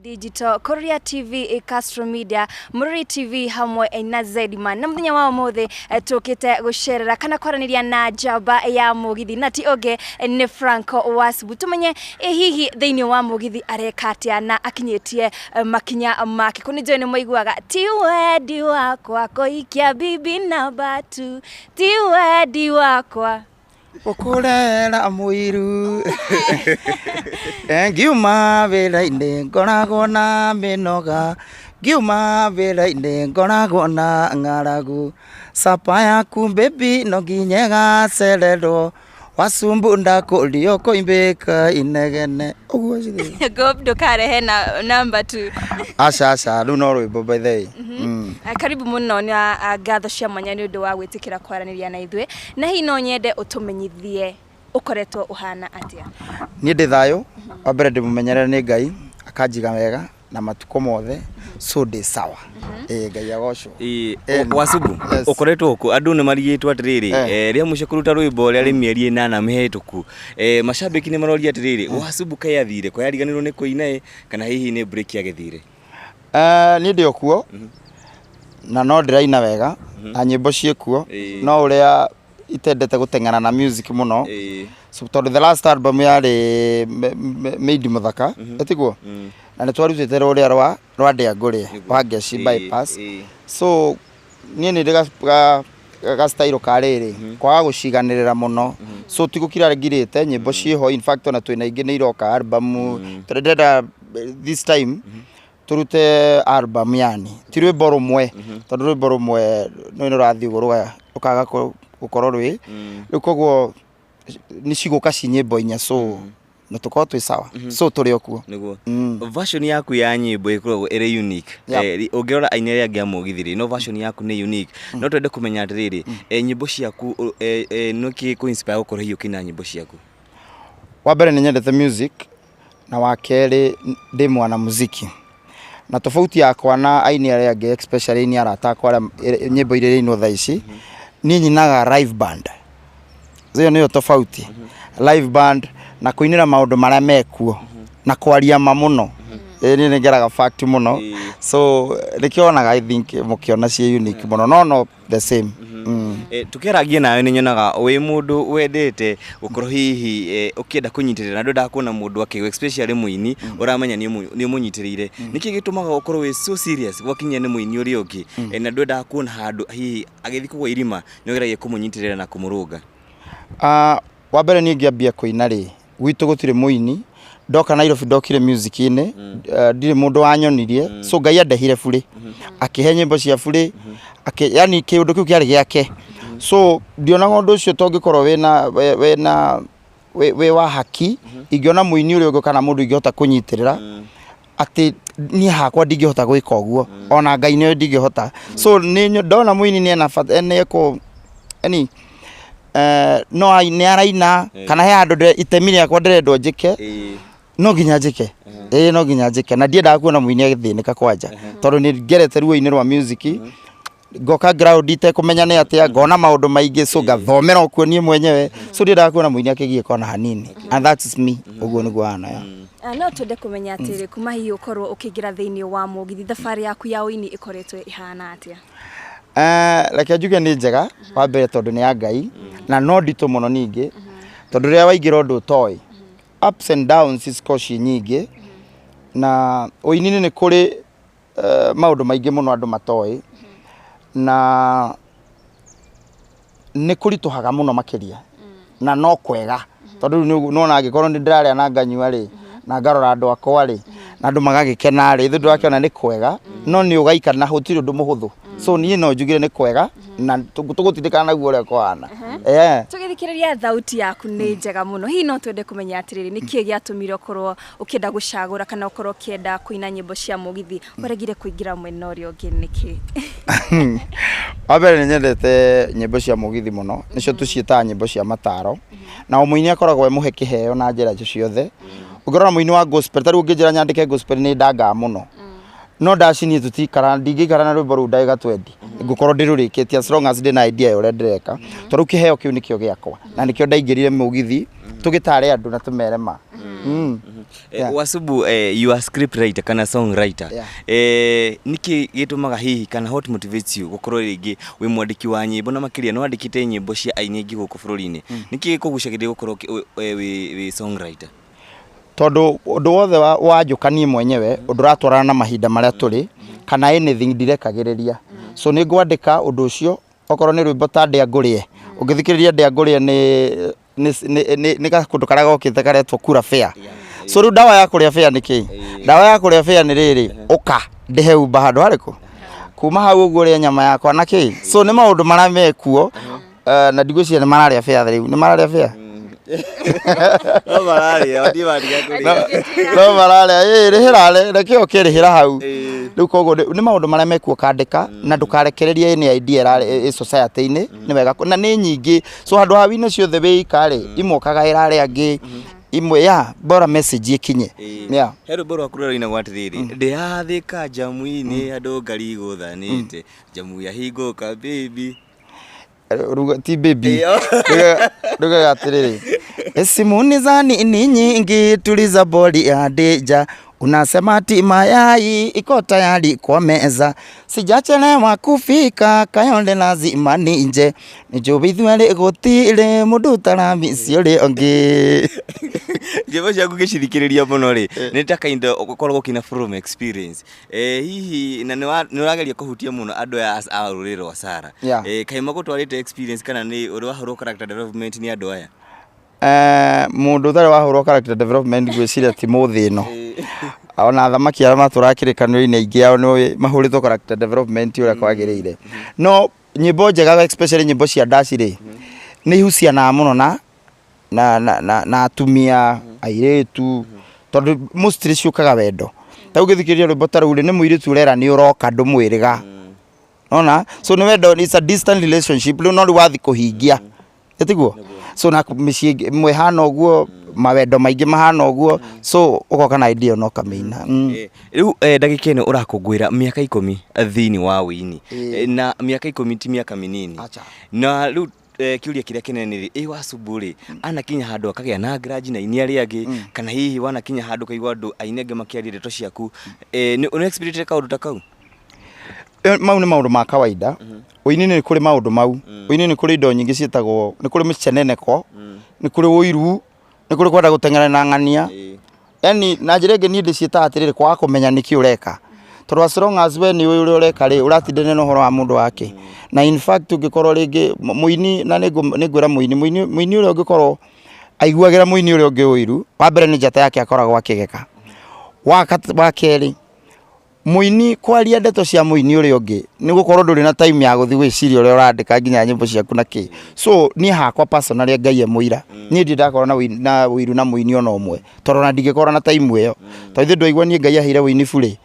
Digital, Korea TV, Castro Media, Mururi TV hamwe na Zedman. Na muthenya wa umuthi tukite gucerera kana kwaraniria na njamba ya mugithi na ti ungi ni Franco Wasubu. Tumenye hihi thiini wa mugithi areka atia na akinyitie makinya make. Kuni njũĩ nĩ mũiguaga ti wendi wakwa kũhikia bibi namba 2, ti wendi wakwa Ũkũrera mũiru. Ngiuma wĩra-inĩ ngoragwo na mĩnoga, ngiuma wĩra-inĩ ngoragwo na ng'aragu, sapa yaku baby no nginya ĩgacererwo, Wacumbu ndakũrio kũimbĩka inegene ũguo cithĩ. Go ndũkarehe na number 2. Aca aca, rĩu no rwĩmbo by the way. Karibu mũno na ngatho cia mwanya nĩ ũndũ wa gwĩtĩkĩra kwaranĩria na ithuĩ, na hihi no nyende ũtũmenyithie ũkoretwo ũhana atĩa. Niĩ ndĩ thayũ. Wa mbere ndĩmũmenyerere nĩ Ngai akanjiga wega na matukũ mothe, so ndĩ sawa. Ĩĩ, Ngai agocwo. Wasubu. Yes. Ũkoretwo kũ? Andũ nĩ marigĩtwo atĩrĩrĩ, rĩa mũico kũruta rwĩmbo rĩarĩ mĩeri 8 mĩhĩtũku. Macambĩki nĩ maroria atĩrĩrĩ, Wasubu kaĩ athire ko yariganĩrwo nĩ kũina ĩ, kana hihi nĩ break agĩthire? Niĩ ndĩ o kuo na no ndĩraina wega na nyĩmbo ciĩkuo, no ũrĩa itendete gũteng'era na music mũno. So, tondũ the last album yarĩ Made Mũthaka, ĩtiguo? Na nĩ twarutĩte rũrĩa rwa ndĩa ngũrĩe wa Ngeci bypass. So niĩ nĩ ndĩ ga style ka rĩrĩ kwaga gũciganĩrĩra mũno, so ti gũkira ngirĩte nyĩmbo ciĩho. In fact, ona twĩna ingĩ nĩ iroka album, tondũ ndĩrenda this time tũrute album, yani ti rwĩmbo rũmwe, tondũ rwĩmbo rũmwe nĩ rũrathiĩ ũguo rũkaga gũkorwo rwĩ rĩu. Koguo nĩ cigũka ci nyĩmbo 4, so na tũkorwo twĩ sawa, so tũrĩ o kuo. Nĩguo. Version yaku ya nyĩmbo ĩkoragwo ĩrĩ unique. Ũngĩrora aini arĩa angĩ a mũgithi rĩ, no version yaku nĩ unique. No twende kũmenya atĩrĩrĩ, nyĩmbo ciaku, nĩkĩ kũ inspire gũkorwo hihi ũkĩina nyĩmbo ciaku? Wa mbere nĩ nyendete music, na wa kerĩ ndĩ mwana muziki, na tofauti yakwa na aini arĩa angĩ, especially aini arata akwa arĩa nyĩmbo iria irainwo thaa ici, niĩ nyinaga live band. Ĩyo nĩyo tofauti, live band na kũinĩra maũndũ marĩa mekuo na kwaria ma mũno. Ĩĩ, niĩ nĩ ngeraga fact mũno, so nĩkĩo wonaga, I think mũkĩona ciĩ unique mũno, no no the same. Tukĩarangia nawe nĩ nyonaga wĩ mũndũ wendete gũkorwo hihi ũkĩenda kũnyitĩrĩra na ndwendaga kuona mũndũ akĩgwa, especially mũini ũramenya nĩ ũmũnyitĩrĩire. Nĩkĩ gĩtũmaga ũkorwo wĩ so serious gwakinya nĩ mũini ũrĩa ũngĩ, na ndwendaga kuona handũ hihi agĩthiĩ kũgwa irima, nĩ ũgeragia kũmũnyitĩrĩra na kũmũrũnga? Ah, wa mbere niĩ ngĩambia kũina rĩ, gwitũ gũtirĩ mũini. Ndoka Nairobi ndokire music-inĩ, ndirĩ mũndũ wanyonirie, so Ngai andehire burĩ, akĩhe nyĩmbo cia burĩ, yani kĩũndũ kĩu kĩarĩ gĩake, so ndionaga ũndũ ũcio tongĩkorwo wĩna wĩna wĩ wa haki ingĩona mũini ũrĩa ũngĩ kana mũndũ ingĩhota kũnyitĩrĩra, atĩ niĩ hakwa ndingĩhota gwĩka ũguo, ona Ngai nĩoĩ ndingĩhota. So nĩ ndona mũini nĩ ena bata nĩ eko yani no nĩ araina kana he handũ itemi rĩakwa ndĩrendwo njĩke, no nginya njĩke. Ĩĩ, no nginya njĩke, na ndiendaga kuona mũini agĩthĩnĩka kwanja, tondũ nĩ ngerete ruo-inĩ rwa music, ngoka ground itekũmenya nĩ atĩa, ngona maũndũ maingĩ, so ngathomera okuo niĩ mwenyewe, so ndiendaga kuona mũini akĩgiĩka ona hanini, and that's me, ũguo nĩguo hana ya. No twende kũmenya atĩrĩ, kuma hihi ũkorwo ũkĩingĩra thĩinĩ wa mũgithi, thabarĩ yaku ya ũini ĩkoretwo ĩhana atĩa? Reke njuge nĩ njega. Wa mbere tondũ nĩ ya Ngai, na no nditũ mũno ningĩ, tondũ rĩrĩa waingĩra ũndũ ũtoĩ, ups and downs cikoragwo ciĩ nyingĩ, na ũini-inĩ nĩ kũrĩ maũndũ maingĩ mũno andũ matoĩ, na nĩ kũritũhaga mũno makĩria, na no kwega, tondũ rĩu nĩwona angĩkorwo nĩ ndĩrarĩa na nganyua rĩ, na ngarora andũ akwa rĩ, na andũ magagĩkena rĩ, ithuĩ ndĩrakĩona nĩ kwega, no nĩ ũgaikara na gũtirĩ ũndũ mũhũthũ. So niĩ no njugire nĩ kwega na tũgũtindĩkana naguo ũrĩa kũhana. Tũgĩthikĩrĩria thauti yaku nĩ njega mũno. Hihi no twende kũmenya atĩrĩrĩ, nĩ kĩĩ gĩatũmire ũkorwo ũkĩenda gũcagũra kana ũkorwo ũkĩenda kũina nyĩmbo cia mũgithi? Waregire kũingĩra mwena ũrĩa ũngĩ nĩkĩ? Wa mbere nĩ nyendete nyĩmbo cia mũgithi mũno, nĩcio tũciĩtaga nyĩmbo cia mataro, na o mũini akoragwo e mũhe kĩheo na njĩra icio ciothe. Ũngĩrora mũini wa gospel, ta rĩu ũngĩnjĩra nyandĩke gospel nĩ ndangaga mũno, no ndaciniĩ tũtikara, ndingĩikara na rwĩmbo rũu ndagĩka 20 ngũkorwo ndĩrũrĩkĩtie, as long as ndĩna idea ya ũrĩa ndĩreka, tondũ rĩu kĩheo kĩu nĩkĩo gĩakwa na nĩkĩo ndaingĩrire mũgithi tũgĩtare andũ na tũmere ma. Wasubu, you are script writer kana song writer. Niki gĩtũmaga hihi kana what motivates you gũkorwo rĩngĩ wĩ mwandĩki wa nyĩmbo, na makĩria nĩ wandĩkĩte nyĩmbo cia aini aingĩ gũkũ bũrũri-inĩ? Nĩkĩ gĩkũgucagĩrĩria gũkorwo wĩ songwriter? Tondũ ũndũ wothe wanjũka niĩ mwenyewe, ũndũ ũratwarana na mahinda marĩa tũrĩ kana anything, ndirekagĩrĩria. So nĩ ngwandĩka ũndũ ũcio, okorwo nĩ rwĩmbo ta "Ndĩa Ngũrĩe". Ũngĩthikĩrĩria "Ndĩa Ngũrĩe" nĩ gakũndũ karĩa gokĩte karetwo kura fare. So rĩu ndawa ya kũrĩa fare nĩ kĩ? Ndawa ya kũrĩa fare nĩ rĩrĩ, ũka ndĩhe umba handũ harĩkũ kuma hau ũguo ũrĩe nyama yakwa na kĩ. So nĩ maũndũ marĩa mekuo, na ndigwĩciria nĩ mararĩa fare rĩu, nĩ mararĩa fare. No mararĩa, matirĩ kũrĩa. No mararĩa ĩ rĩhĩra, reke ũkĩrĩhĩra hau rĩu. Koguo nĩ maũndũ marĩa mekuo kandĩka, na ndũkarekererie any idea ĩrarĩ ĩ society-inĩ. Nĩ wega na nĩ nyingĩ, so handũ ha wine ciothe wĩika rĩ, imwe ũkagaĩra arĩa angĩ, imwe ya bora message ĩkinye. Yeah. He rwĩmbo rwaku rũrĩa rũinagwo atĩrĩrĩ, "Ndĩrathĩka njamu-inĩ, andũ ngari igũthanĩte, njamu yahingũka baby." Ruga, ti baby. Rugaga atĩrĩrĩ, "Simu ni za nini nyingi, tuliza boli ya deja, unasema ati mayai iko tayari kwa meza, sijachelewa kufika Kayole, lazima ninje nĩnjũĩ ithuerĩ gũtirĩ mũndũ ũtaramisi ũrĩa ũngĩ." Nyĩmbo ciaku ngĩcithikĩrĩria mũno rĩ, nĩ ta kind ũkoragwo ũkĩina from experience. Hihi na nĩ ũrageria kũhutia mũno andũ aya a rũrĩrĩ rwa Sara. Kaĩ magũtwarĩte experience kana nĩ ũrĩ wahũrwo character development nĩ andũ aya? Mũndũ ũtarĩ wahũrwo character development, ngwĩciria ti mũthĩ ĩno. Ona athamaki arĩa matũraga kĩrĩkanĩro-inĩ, aingĩ ao nĩ mahũrĩtwo character development ũrĩa kwagĩrĩire. No nyĩmbo njega, especially nyĩmbo cia ndaci rĩ, nĩ ihucianaga mũno na atumia, airĩtu, tondũ mostly ciũkaga wendo. Ta ũngĩthikĩrĩria rwĩmbo ta rũu rĩ, nĩ mũirĩtu ũrera nĩ ũroka ndũmwĩrĩga nona. So nĩ wendo, it's a distant relationship rĩu, no rĩu wathi kũhingia ĩtiguo. So na mĩciĩ ĩmwe ĩhana ũguo, mawendo maingĩ mahana ũguo, so ũgoka na idea no kamĩina. Rĩu ndagĩka ĩno ũrakũngũĩra mĩaka 10 thĩinĩ wa wĩini. Na mĩaka 10 ti mĩaka mĩnini. Acha. Na rĩu kĩũria kĩrĩa kĩnene nĩ rĩ, ĩ Wasubu rĩ, anakinya handũ akagĩa na grudge na aini arĩa angĩ, kana hihi wanakinya handũ ũkaigua andũ aini angĩ makĩaria ndeto ciaku? Nĩ ũrĩ experience kaũndũ ta kau? Mau nĩ maũndũ ma kawaida. Ũini nĩ kũrĩ maũndũ mau, ũini nĩ kũrĩ indo nyingĩ ciĩtagwo, nĩ kũrĩ mĩceneneko, nĩ kũrĩ ũiru, nĩ kũrĩ kwenda gũteng'era na ng'ania. Yani na njĩra ĩngĩ niĩ ndĩciĩtaga atĩrĩrĩ, kwaga kũmenya nĩkĩ ũreka, tondũ as long as we nĩ ũĩ ũrĩa ũreka rĩ, ũratindania na ũhoro wa mũndũ wake. Na in fact ũngĩkorwo rĩngĩ mũini, na nĩngwĩra mũini ũrĩa ũngĩkorwo aiguagĩra mũini ũrĩa ũngĩ ũiru, wa mbere nĩ njata yake akoragwo akĩgeka. Wa kerĩ, mũini kwaria ndeto cia mũini ũrĩa ũngĩ nĩ gũkorwo ndũrĩ na time ya gũthiĩ gwĩciria ũrĩa ũrandĩka nginya nyĩmbo ciaku na kĩ. So niĩ hakwa personally, Ngai e mũira, niĩ ndirĩ ndakorwo na ũiru na mũini ona ũmwe, tondũ ona ndingĩkorwo na time ĩyo, tondũ ithuĩ ndwaigua niĩ Ngai aheire ũini burĩ.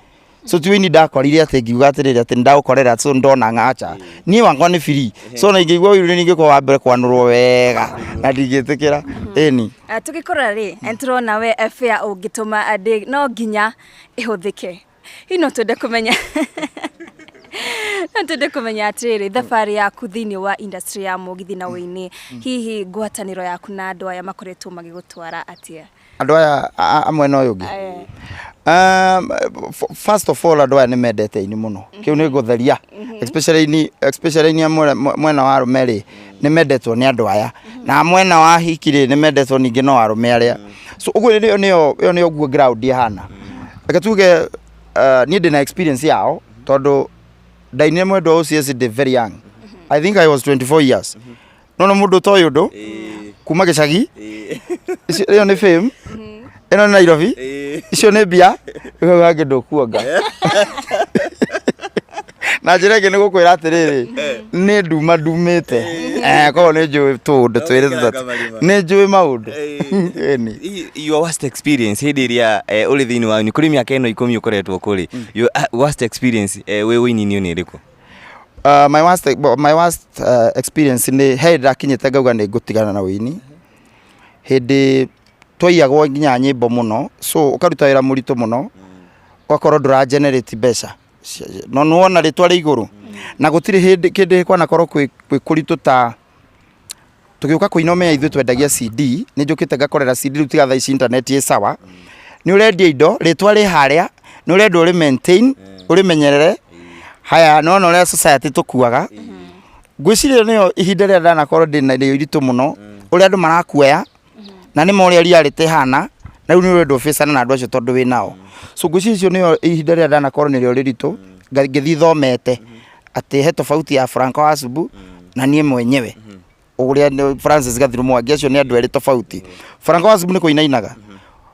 So ti ũini ndakorire atĩ ngiuga atĩrĩrĩ atĩ nĩndagũkorera, so ndona ng'acha niĩ wakwa nĩ free. So ona ingĩigua ũiru nĩ ingĩkorwo wa mbere kwanũrwo wega na ndingĩtĩkĩra ĩni. Tũgĩkũra rĩ, nĩtũrona we fare ũngĩtũma no nginya ĩhũthĩke. Hihi no twende kũmenya atĩrĩrĩ, thabarĩ yaku thĩinĩ wa industry ya mũgithi na ũini, hihi ngwatanĩro yaku na andũ aya makoretwo magĩgũtwara atĩa? Andũ aya a mwena ũyũ ũngĩ? First of all, andũ aya nĩ mendete ini mũno, kĩu nĩ ngũtheria, especially ini a mwena wa arũme rĩ, nĩ mendetwo nĩ andũ aya, na mwena wa hiki rĩ, nĩ mendetwo ningĩ no arũme arĩa. So ũguo nĩyo nĩyo ĩyo nĩyo guo ground ĩhana. Reke tuge niĩ ndĩna experience yao, tondũ ndainire mwendwa OCS ndĩ very young. I think I was 24 years. No mũndũ ũtoĩ ũndũ kuma gĩcagi. Ĩyo nĩ fame, ĩno nĩ Nairobi, icio nĩ mbia, rĩu hau hangĩ ndũkuonga. Na njĩra ĩngĩ nĩ gũkwĩra atĩrĩrĩ, nĩ nduma ndumĩte. Koguo nĩ njũĩ tũũndũ twĩrĩ tũtatũ, nĩ njũĩ maũndũ. Ĩni. Your worst experience hĩndĩ ĩrĩa ũrĩ thĩinĩ wa kũrĩ mĩaka ĩno 10 ũkoretwo kũrĩ, your worst experience wĩ ũini-inĩ nĩ ĩrĩkũ? My worst experience nĩ he hĩndĩ ndakinyĩte ngauga nĩ ngũtigana na ũini, hĩndĩ twaiyagwo nginya nyĩmbo mũno. So ũkaruta wĩra mũritũ mũno, ũgakorwo ndũra generate mbeca, no nĩwona rĩtwa rĩ igũrũ, na gũtirĩ hĩndĩ kĩndĩ kwanakorwo kwĩ kũritũ ta Tũgĩũka kũina ũmenya ithuĩ twendagia CD, nĩ njũkĩte ngakorera CD rĩu tiga thaa ici internet ĩ sawa. Nĩ ũrendia indo, rĩtwa rĩ harĩa, nĩ ũrendwo ũrĩ maintain, ũrĩmenyerere. Haya, nĩ wona ũrĩa society tũkuaga. Ngwĩciria nĩyo ihinda rĩrĩa ndanakorwo ndĩ narĩo iritũ mũno, ũrĩa andũ marakuoya, na nĩ ma ũrĩa reality ĩhana, na rĩu nĩ ũrendwo ũbĩcane na andũ acio tondũ wĩ nao. So ngwĩciria icio nĩyo ihinda rĩrĩa ndanakorwo nĩrĩo rĩritũ, ngĩthiĩ thomete atĩ he tofauti ya Franco Wasubu na niĩ mwenyewe. Ũrĩa nĩ Francis Gathiru Mwangi, acio nĩ andũ erĩ tofauti. Franco Wasubu nĩ kũina ainaga,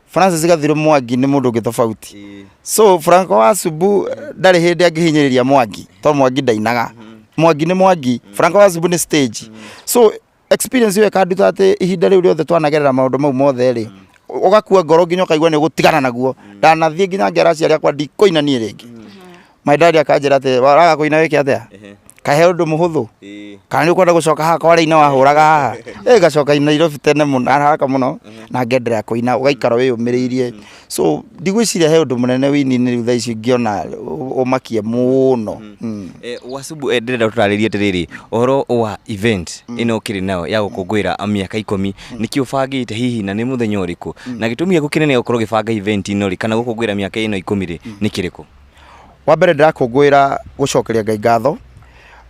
Francis Gathiru Mwangi nĩ mũndũ ũngĩ tofauti. So Franco Wasubu ndarĩ hĩndĩ angĩhinyĩrĩria Mwangi, tondũ Mwangi ndainaga. Mwangi nĩ Mwangi, Franco Wasubu nĩ stage. So experience ĩyo ĩkanduta atĩ ihinda rĩu rĩothe twanagerera maũndũ mau mothe rĩ, ũgakua ngoro nginya ũkaigua nĩ ũgũtigana naguo. Ndanathiĩ nginya ngera aciari akwa ndikũina niĩ rĩngĩ. My dad akanjĩra atĩ waraga kũina wĩke atĩa? Kahe ũndũ mũhũthũ? Kana nĩ ũkwenda gũcoka haha kware-inĩ wahũraga haha? Ĩ ngacoka Nairobi tene mũno haraka mũno na ngenderea kũina, ũgaikara wĩyũmĩrĩirie. So ndigwĩciria he ũndũ mũnene wĩini-inĩ rĩu thaa ici ingĩona ũmakie mũno. Wasubu, ndĩrenda ũtũtarĩrie atĩrĩrĩ, ũhoro wa event ĩno ũkĩrĩ nayo ya gũkũngũĩra mĩaka 10, nĩkĩ ũbangĩte hihi na nĩ mũthenya ũrĩkũ? Na gĩtũmi gĩaku kĩnene gĩa gũkorwo ũgĩbanga event ĩno rĩ, kana gũkũngũĩra mĩaka ĩno 10 rĩ, nĩ kĩrĩkũ? Wa mbere ndĩrakũngũĩra gũcokeria Ngai ngatho.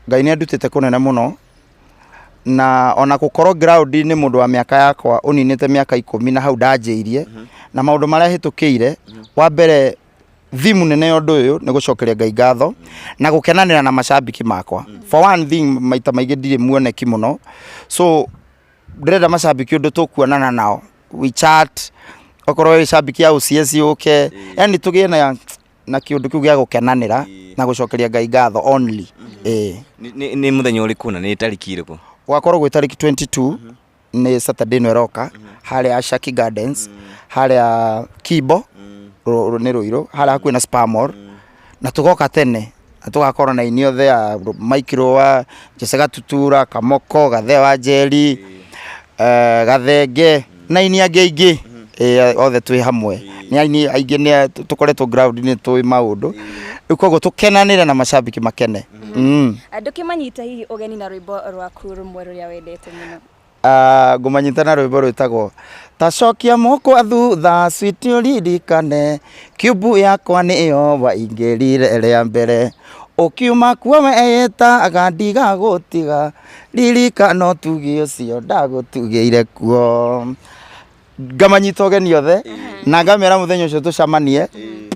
Ngai nĩ andutĩte kũnene mũno, na ona gũkorwo ground-inĩ mũndũ wa mĩaka yakwa ũninĩte mĩaka 10 na hau ndanjĩirie, na maũndũ marĩa hĩtũkĩire, wa mbere theme nene ya ũndũ ũyũ nĩ gũcokeria Ngai ngatho na gũkenanĩra na macambĩki makwa. For one thing, maita maingĩ ndirĩ muoneki mũno, so ndĩrenda macambĩki ũndũ tũkuonana nao, we chat, okorwo wĩ cambĩki ya OCS ũke, yani tũgĩe na kĩũndũ kĩu gĩa gũkenanĩra na gũcokeria Ngai ngatho only. Ĩĩ. Nĩ mũthenya ũrĩkũ na nĩ tarĩki ĩrĩkũ? Gũgakorwo gwĩ tarĩki 22, nĩ Saturday ĩno ĩroka, harĩa Shaki Gardens, harĩa Kimbo, nĩ Ruiru, harĩa hakuhĩ na Spar Mall, na tũgoka tene na tũgakorwo na aini othe a Mike Rũa, Jose Gatutura, Kamoko, Gathe wa Njeri, Gathenge na aini angĩ aingĩ. Othe twĩ hamwe. Nĩ aini aingĩ nĩ tũkoretwo ground-inĩ tũĩ maũndũ. Rĩu koguo tũkenanĩre na macambĩki makene. Ndũkĩmanyite hihi ũgeni na rwĩmbo rwaku rũmwe rũrĩa wendete mũno. Ngũmanyita na rwĩmbo rwĩtagwo tacokia moko thutha sweet ũririkane kiumbu yakwa nĩyo waingĩrire rĩa mbere ũkiuma kuo weĩtaga ndigagũtiga ririkana ũtugi ũcio ndagũtugĩire kuo. Ngamanyita ũgeni othe na ngamera mũthenya ũcio tũcemanie.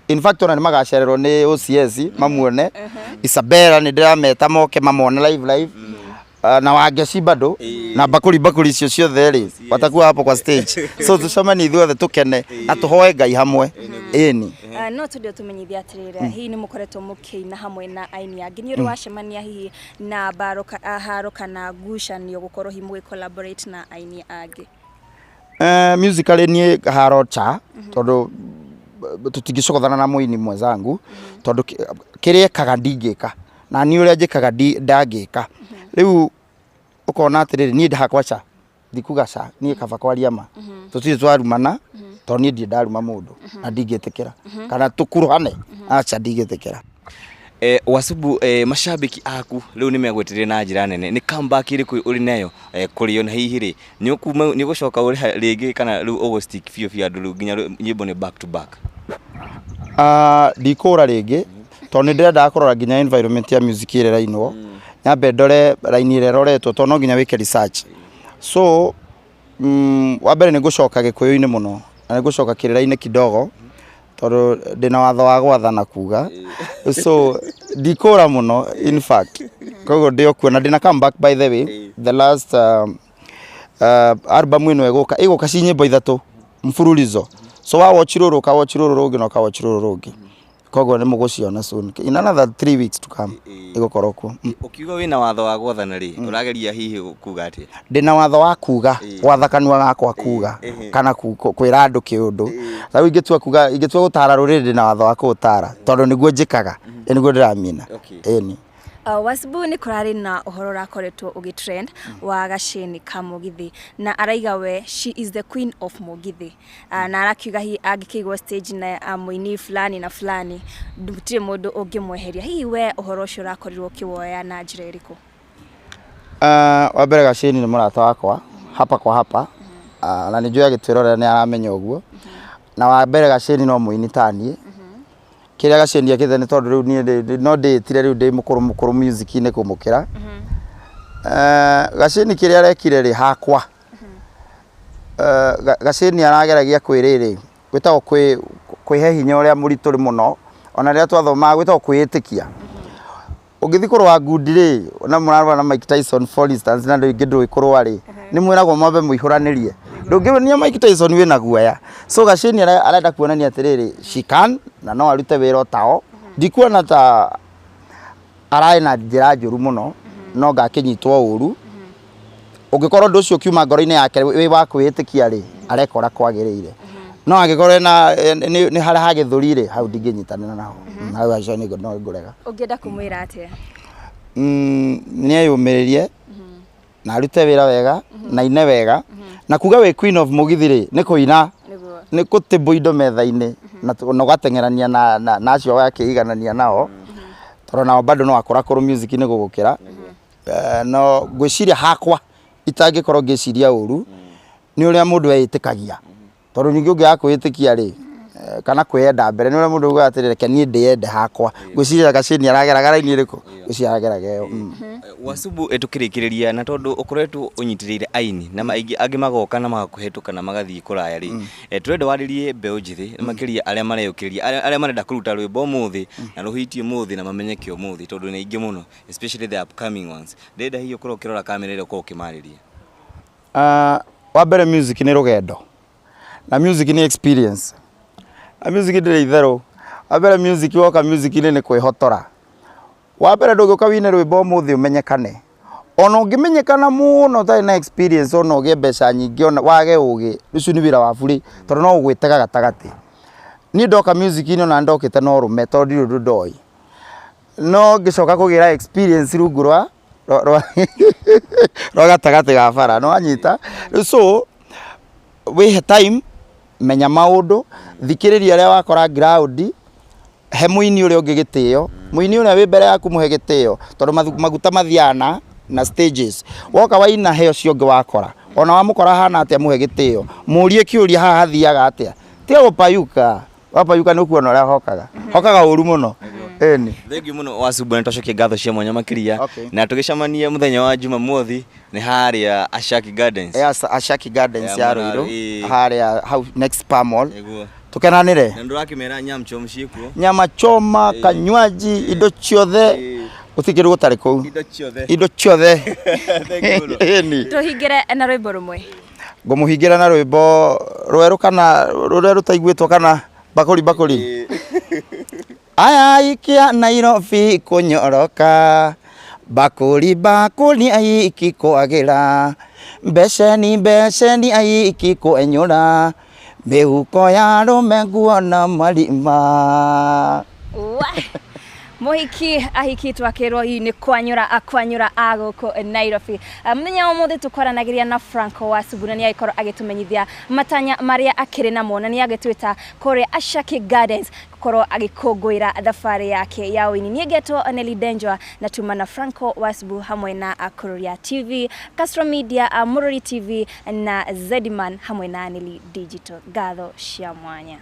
In fact ona nĩ magacererwo nĩ OCS mamuone. Isabella nĩ ndĩrameta moke mamone live live. Na Wangeci bado na bakuri bakuri icio ciothe rĩ watakuwa hapo kwa stage, so tucemanie ithuothe tukene na tũhoe Ngai hamwe, ĩni. No twende ũtũmenyithie atĩrĩrĩ, hihi nĩ mũkoretwo mũkĩina hamwe na aini angĩ, nĩ ũrĩ wacemania hihi na mbaro haro kana ngucanio gũkorwo hihi mũgĩ collaborate na aini angĩ? Musically niĩ haro cha, tondũ tũtingĩcogothana na mũini mwenzangu, tondũ kĩrĩa ekaga ndingĩka na niĩ ũrĩa njĩkaga ndangĩka. Rĩu ũkona atĩrĩrĩ, niĩ hakwa cha ndikuga ca, niĩ kaba kwaria ma, tũtirĩ twarumana, tondũ niĩ ndirĩ ndaruma mũndũ na ndingĩtĩkĩra kana tũkuruhane, aca, ndingĩtĩkĩra. Wasubu, macambĩki aku rĩu nĩ megwetereire na njĩra nene, nĩ comeback ĩrĩkũ ũrĩ nayo kũrĩ o, na hihi rĩ nĩ ũkuma nĩ ũgũcoka ũrĩha rĩngĩ kana rĩu ũgũ stick biũ biũ andũ rĩu nginya nyĩmbo nĩ back to back? Ndikũra rĩngĩ, tondũ nĩ ndĩrendaga kũrora nginya environment ya music ĩrĩa ĩrainwo, nyambe ndore raini ĩrĩa ĩroretwo, tondũ no nginya wĩke research. So wa mbere nĩ ngũcoka gĩkũyũ-inĩ mũno na nĩ ngũcoka kĩrĩra-inĩ kidogo, tondũ ndĩna watho wa gwathana kuga, so ndikũra mũno in fact. Koguo ndĩ o kuo na ndĩna comeback, by the way, the last album ĩno ĩgũka ĩgũka ci nyĩmbo ithatũ mfululizo, so wa watch rũrũ, ũka watch rũrũ rũngĩ na ũka watch rũrũ rũngĩ. Koguo nĩ mũgũciona soon, in another 3 weeks to come ĩgũkorwo kuo. Ũkiuga wĩna watho wa gwathana rĩ, ũrageria hihi kuga atĩa? Ndĩna watho wa kuga, gwatha kanua gakwa kuga kana kwĩra andũ kĩũndũ. Rĩu ingĩtua kuga, ingĩtua gũtara rũrĩrĩ, ndĩna watho wa kũũtara, tondũ nĩguo njĩkaga, ĩ nĩguo ndĩramina. Ĩni. Wasibu, nĩ kũrarĩ na ũhoro ũrakoretwo ũgĩtrend wa gacĩni ka mũgithi, na araiga we she is the queen of mũgithi, na arakiuga hihi angĩkĩigwo stage na mũini fulani na fulani, gũtirĩ mũndũ ũngĩmweheria. Hihi we ũhoro ũcio ũrakorirwo ũkĩwoya na njĩra ĩrĩkũ? Wa mbere Gacĩni nĩ mũrata wakwa hapa kwa hapa. Na nĩ njũĩ agĩtwĩrorera nĩ aramenya ũguo. Na wa mbere Gacĩni no mũini ta niĩ. Kĩrĩa Gacĩni ekĩte nĩ tondũ rĩu niĩ no ndĩĩtire rĩu ndĩ mũkũrũ mũkũrũ music-inĩ kũmũkĩra. Gacĩni kĩrĩa arekire rĩ hakwa, Gacĩni arageragia kwĩrĩrĩ, gwĩtagwo kwĩhe hinya ũrĩa mũritũ mũno, ona rĩrĩa twathomaga gwĩtagwo kwĩĩtĩkia. Ũngĩthiĩ kũrũa ngundi rĩ, na mũrarũa na Mike Tyson for instance, na ndũngĩ ndũĩ kũrũa rĩ, nĩ mwĩragwo mwambe mũihũranĩrie. Ndũngĩonia Mike Tyson wĩna guoya. So Gacĩni arenda kuonania atĩrĩrĩ, she can, na no arute wĩra o tao. Ndikuona ta ararĩ na njĩra njũru mũno, no ngakĩnyitwo ũru. Ũngĩkorwo ũndũ ũcio ũkiuma ngoro-inĩ yake wĩ wa kwĩĩtĩkia rĩ, areka ũrĩa kwagĩrĩire. No angĩkorwo ena nĩ harĩa ha gĩthũri rĩ, hau ndingĩnyitanĩra naho. Hau acio nĩ no ngũrega. Ũngĩenda kũmwĩra atĩa? Nĩ eyũmĩrĩrie na arute wĩra wega na aine wega na kuga wĩ queen of mũgithi rĩ, nĩ kũina, nĩ gũtĩmbũ indo metha-inĩ na ũgateng'erania na acio wakĩiganania nao, tondũ nao bado no akũrakũrũ music-inĩ gũgũkĩra. No ngwĩciria hakwa itangĩkorwo ngĩciria ũru nĩ ũrĩa mũndũ eĩtĩkagia, tondũ ningĩ ũngĩaga kwĩĩtĩkia rĩ, kana kwĩyenda mbere, nĩ ũrĩa mũndũ augaga atĩrĩ, reke niĩ ndĩyende hakwa. Ngwĩciria Gacĩni arageraga raini ĩrĩkũ? Ngwĩciria arageraga ĩyo. Wasubu, tũkĩrĩkĩrĩria, na tondũ ũkoretwo ũnyitĩrĩire aini na aingĩ angĩ magoka na magakũhetũka na magathiĩ kũraya rĩ, tũrenda warĩrie mbeũ njĩthĩ makĩria arĩa mareyũkĩrĩria, arĩa marenda kũruta rwĩmbo ũmũthĩ na rũhitie ũmũthĩ na mamenyeke ũmũthĩ, tondũ nĩ aingĩ mũno, especially the upcoming ones. Ndĩrenda hihi ũkorwo ũkĩrora kamera ĩrĩa ũkorwo ũkĩmarĩria. Wa mbere music nĩ rũgendo na music nĩ experience na music ndĩrĩ itherũ. Wa mbere music woka music-inĩ nĩ kwĩhotora. Wa mbere ndũngĩũka wine rwĩmbo ũmũthĩ ũmenyekane. Ona ũngĩmenyekana mũno ũtarĩ na experience, ona ũgĩe mbeca nyingĩ, ona wage ũgĩ, ũcio nĩ wĩra wa burĩ tondũ no ũgwĩtega gatagatĩ. Niĩ ndoka music-inĩ ona nĩndokĩte na ũrũme tondũ ndirĩ ũndũ ndoĩ. No ngĩcoka kũgĩra experience rungu rwa gatagatĩ ga bara, nĩ wanyita? Rĩu so wĩhe time, menya maũndũ, thikĩrĩria arĩa wakora ground, he mũini ũrĩa ũngĩ gĩtĩo, mũini ũrĩa wĩ mbere yaku mũhe gĩtĩo, tondũ maguta mathiaga na stages. Woka waina he ũcio ũngĩ wakora, ona wamũkora ahana atĩa mũhe gĩtĩo, mũrie kĩũria haha hathiaga atĩa, tiga gũpayuka. Wapayuka nĩ ũkuona ũrĩa hokaga, hokaga ũru mũno. Ĩni. Thengiũ mũno Wasubu, na twacokia ngatho cia mwanya makĩria. Na tũgĩcemanie mũthenya wa Jumamothi nĩ harĩa Ashaki Gardens. Ashaki Gardens ya Ruiru, harĩa hau next Spa Mall. Tũkenanĩre. Na ndũrakĩmera nyam choma ciĩkuo. Nyama choma, kanywaji, indo ciothe. Gũtirĩ kĩndũ gũtarĩ kũu. Indo ciothe. Indo ciothe. Ĩni. Tũhingĩre na rwĩmbo rũmwe. Ngũmũhingĩra na rwĩmbo rwerũ kana rũrĩa rũtaiguĩtwo kana bakũri bakũri. Aya aikia Nairobi kũnyoroka, bakũri bakũri aiki kwagĩra, mbeceni mbeceni aiki kwenyũra, mĩhuko ya arũme nguona marima. Mũhiki ahikĩtwo akĩrwo hihi nĩ kwanyũra akwanyũra a gũkũ Nairobi. Mũthenya wa ũmũthĩ tũkwaranagĩria na Franco Wasubu na nĩ agĩkorwo agĩtũmenyithia matanya marĩa akĩrĩ namo na nĩ agĩtwĩta kũrĩa Ashaki Gardens gũkorwo agĩkũngũĩra thabarĩ yake ya ũini. Niĩ ngetwo Nelly Denjwa na tuma na Franco Wasubu hamwe na Kururia TV, Castro Media, Mũrũri TV na Zediman hamwe na Nelly Digital. Ngatho cia mwanya.